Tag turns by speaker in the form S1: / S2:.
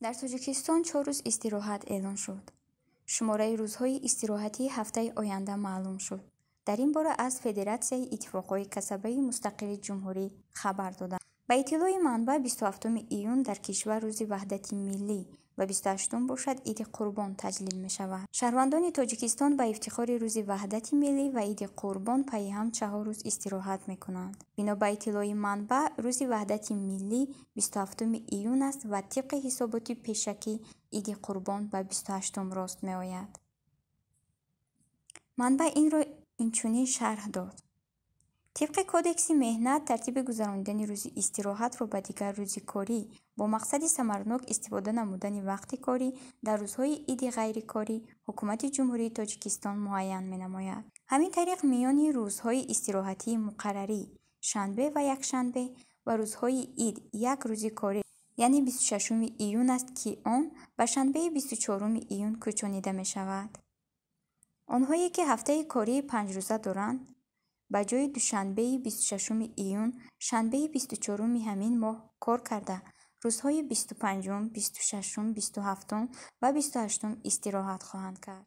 S1: Дар Тоҷикистон 4 рӯз истироҳат эълон шуд. Шумораи рӯзҳои истироҳатии ҳафтаи оянда маълум шуд. Дар ин бора аз Федератсияи иттифоқҳои касабаи мустақили ҷумҳурӣ хабар доданд. Ба иттилои манбаъ, 27 июн дар кишвар Рӯзи ваҳдати миллӣ ва 28 бошад, Иди Қурбон таҷлил мешавад. Шаҳрвандони Тоҷикистон ба ифтихори Рӯзи ваҳдати миллӣ ва Иди Қурбон пайҳам 4 рӯз истироҳат мекунанд. Бино ба иттилои манбаъ, Рӯзи ваҳдати миллӣ 27 июн аст ва тибқи ҳисоботи пешакӣ Иди Қурбон ба 28 рост меояд. Манбаъ инро инчунин шарҳ дод. Тибқи Кодекси меҳнат, тартиби гузаронидани рӯзи истироҳатро ба дигар рӯзи корӣ бо мақсади самаранок истифода намудани вақти корӣ дар рӯзҳои иди ғайрикорӣ Ҳукумати Ҷумҳурии Тоҷикистон муайян менамояд. Ҳамин тариқ, миёни рӯзҳои истироҳатии муқаррарӣ шанбе ва якшанбе ва рӯзҳои ид як рӯзи корӣ, яъне 26 июн аст, ки он ба шанбеи 24 июн кӯчонида мешавад. Онҳое ки ҳафтаи кории 5-рӯза доранд, ба ҷои душанбеи 26 июн шанбеи 24 ҳамин моҳ кор карда, рӯзҳои 25, 26, 27 ва 28 истироҳат хоҳанд кард.